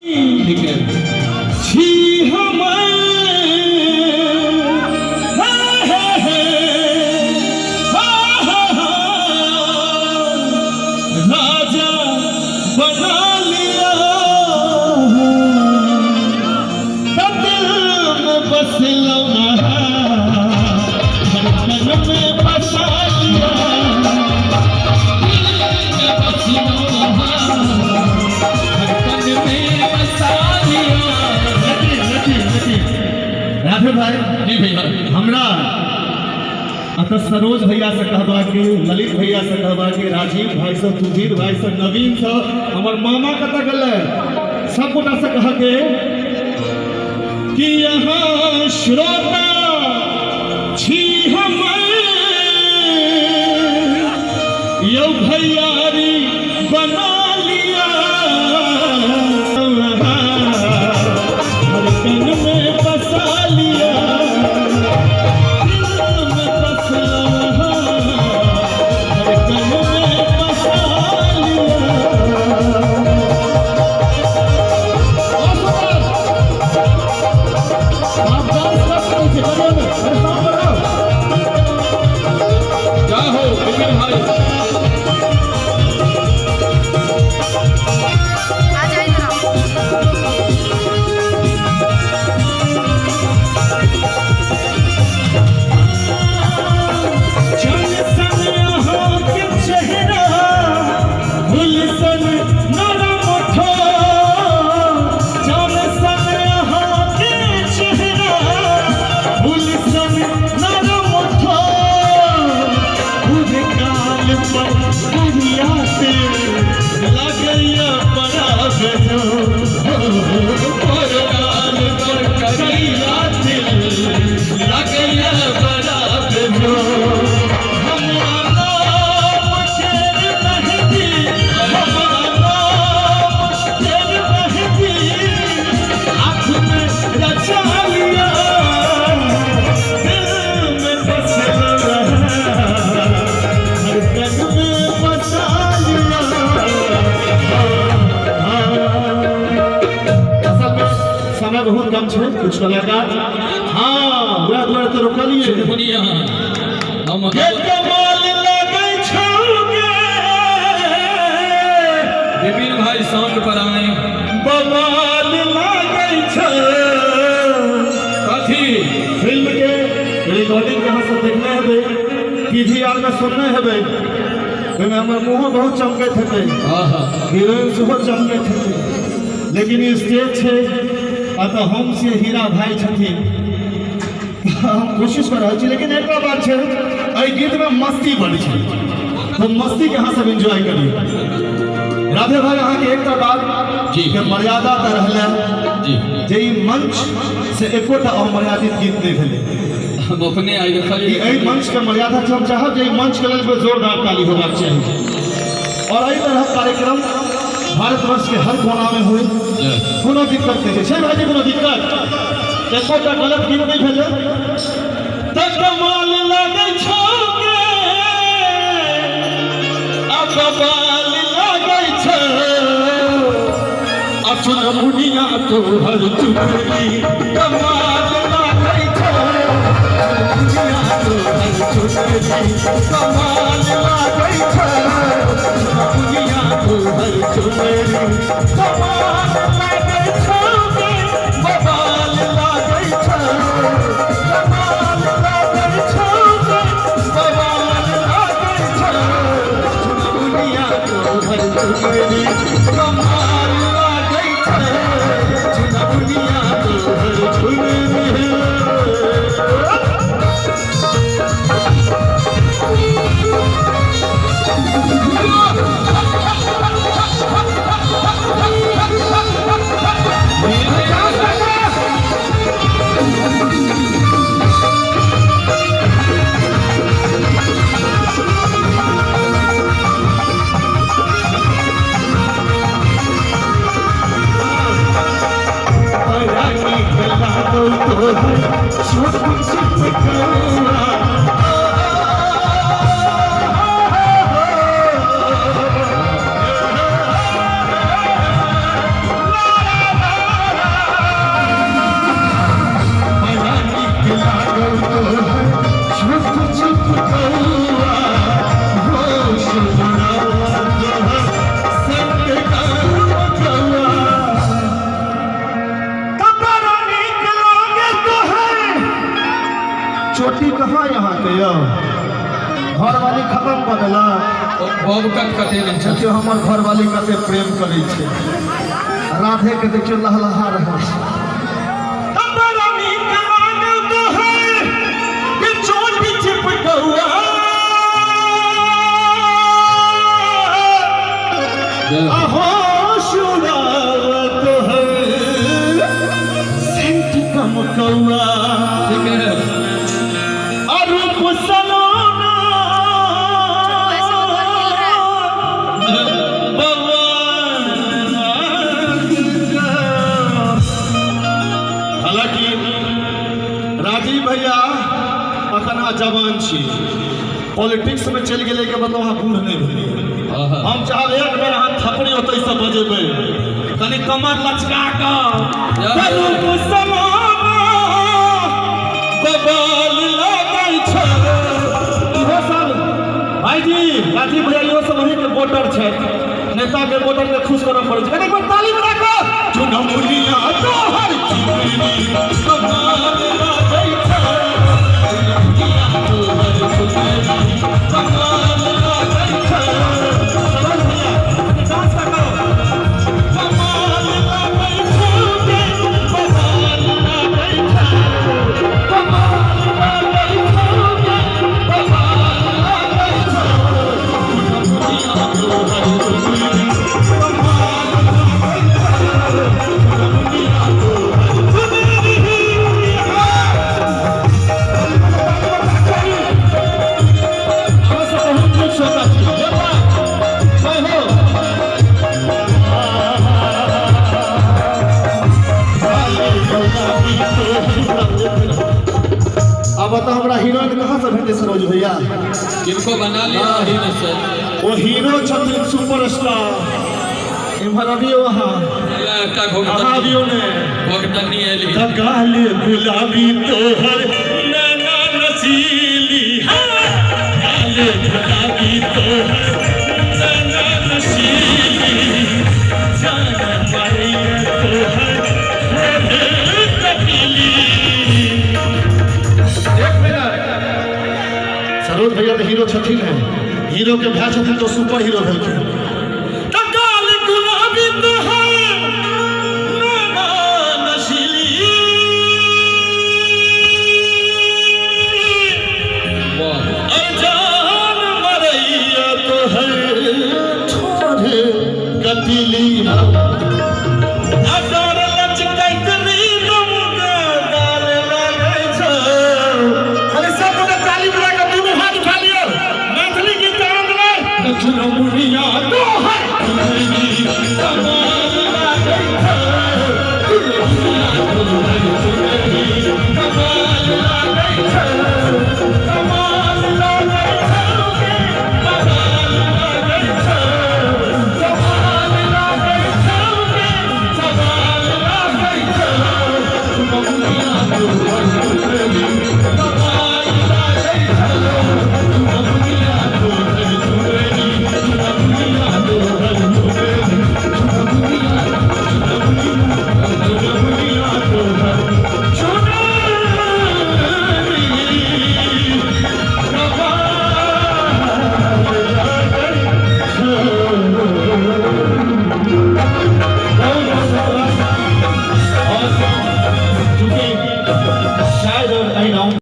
ठीक है। छी हमर हे हे हे हा हा हा राजा बना लिया त दिल में बसलो धड़कन में बसा लिया राधे भाई जी भैया। हमरा अतः सरोज भैया से कहबा के, ललित भैया से कहबा के, राजीव भाई से, सुधीर भाई से, नवीन से, हमर मामा कतऽ गेलै, सब गोटा से कह के कि यहाँ श्रोता छी हमर यौ भैयारी बना लिया, धड़कन में बसा लिया, दिल में बसला, धड़कन में बसा लिया। आप डांस कर सकते हैं, करिए ना, अरे साउंड बढ़ाओ। जय हो विपिन भाई। आ जाइए ना। चल सन अहाँके चेहरा गुलशन नरम ठो, चल सन अहाँके चेहरा गुलशन नरम ठो, काल पर करिया से लगैया बड़ा बेजो, काल पर करिया दिल लगैया बड़ा बेजो। हमरा नाम केर मेहंदी, हमरा नाम केर मेहंदी, आँख में रचा लिया, दिल में बसल रहा, धड़कन में बसा लिया। असल में समय बहुत कम छै, कुछ कलाकार हाँ वएह दुआरे तऽ रोकलियै। दुनिया हम के कमाल लगै छौ गे, विपिन भाई साउंड पर आए। बवाल लागै छै। कथी फिल्म के रिकॉर्डिंग अहाँ सब देखने हेबै, पीवीआर में सुनने हेबै, ओहिमे हमर मुँहो बहुत चमकैत हेतै, हाँ हाँ हीरोइन सेहो चमकैत हेतै, लेकिन ई स्टेज छै आ तऽ हम से हीरा भाई छथिन, हम कोशिश कऽ रहल छी। लेकिन एकटा बात छै, एहि गीतमे मस्ती बड़ छै, तऽ मस्तीके अहाँ सब एंजॉय करियौ। राधे भाई अहाँके एकटा बात जी। के मर्यादा तऽ रहलै जी जे ई मंच से एकोटा अमर्यादित गीत नहि भेलै। हम अपने आई ई देखलिए एहि मंच के मर्यादा छै, हम चाहब जे ई मंच के लेल जोरदार ताली होबाक चाही और एहि तरहक कार्यक्रम भारतवर्ष के हर कोना में होय, कोनो दिक्कत नहि छै। छै भाईजी कोनो दिक्कत? एकोटा गलत गीत नहि भेलै। तऽ कमाल लगै छौ गे, आ बवाल लगै छौ, आ चुनमुनिया तोहर चुनरी कमाल लागै छौ, चुनमुनिया तोहर चुनरी कमाल लागै छौ, चुनमुनिया तोहर चुनरी कमाल लागै छौ गे, बवाल लागै छौ, कमाल लागै छौ गे, बवाल लागै छौ, चुनमुनिया तोहर चुनरी कमाल लागै छौ, चुनमुनिया तोहर चुनरी। खत्म कऽ देलक। बब कट कटेने छै। देखियौ हमर घरवाली कते प्रेम करै छै, राधे के देखियौ लहलहा रहल छै। बड़ा नीक लागल तोहर कि चोटी चिपकौआ। अहो सुरावत तोहर सेंट कमकौआ। ठीक है। अरूप सलोना ऐसे वो घर हिल रहा है। हालांकि राजीव भैया अखन अहाँ जवान छी, पॉलिटिक्स में चलि गेलै के मतलब अहाँ बूढ़ नहि भेलियै। हम चाहब एक बेर अहाँ थपड़ी ओतहिसँ बजेबै, कनि कमर लचका कऽ। रूप सलोना बबाल लगै छै। इहो सब भाईजी राजीव भैया इहो सब अहीँके वोटर छथि, नेताके वोटर के खुश करऽ पड़ै छै। कनि एक बेर ताली बजा कऽ। चुनमुनिया तोहर चुनरी कमाल लगै छै। चुनमुनिया तोहर चुनरी कमाल लगै छै। सरोज भैया कनि डांस कऽ करो। कमाल लगै छै, बबाल लगै छै। कमाल लगै छै, बबाल लगै छै। चुनमुनिया तोहर चुनरी कमाल लगै छै। चुनमुनिया तोहर चुनरी। अहाँ सब बहुत नीक श्रोता छी। जय हो। अब बताओ हमरा हीरोइन कहाँ से भेटै सरोज भैया? किनको बना लिया हीरो से। ओ हीरो छथिन सुपरस्टार। इम्हर अबियौ अहाँ, एकटा अहाँ घोघटनी अबियौ ने। घोघटनी एली। गाल गुलाबी तोहर नैना नशीली, गाल गुलाबी तोहर नैना नशीली, जान मारैया तोहर कपिली। एक मिनट, सरोज भैया तऽ हीरो छथिन है, हीरो के भाय छथिन तो सुपर हीरो भेलखिन। तऽ गाल गुलाबी तोहर नैना नशीली, वाह। अजान मरैया तोहर ठोर कटिली। अडोर लचकैत रीदम गाल लगै छै। अरे सब गोटे ताली बजा कऽ दुनू हाथ उठा लियौ, मैथिली गीत आनंद ले। चुनमुनिया तोहर चुनरी कमाल लागै छै। चुनमुनिया तोहर चुनरी कमाल लागै छै।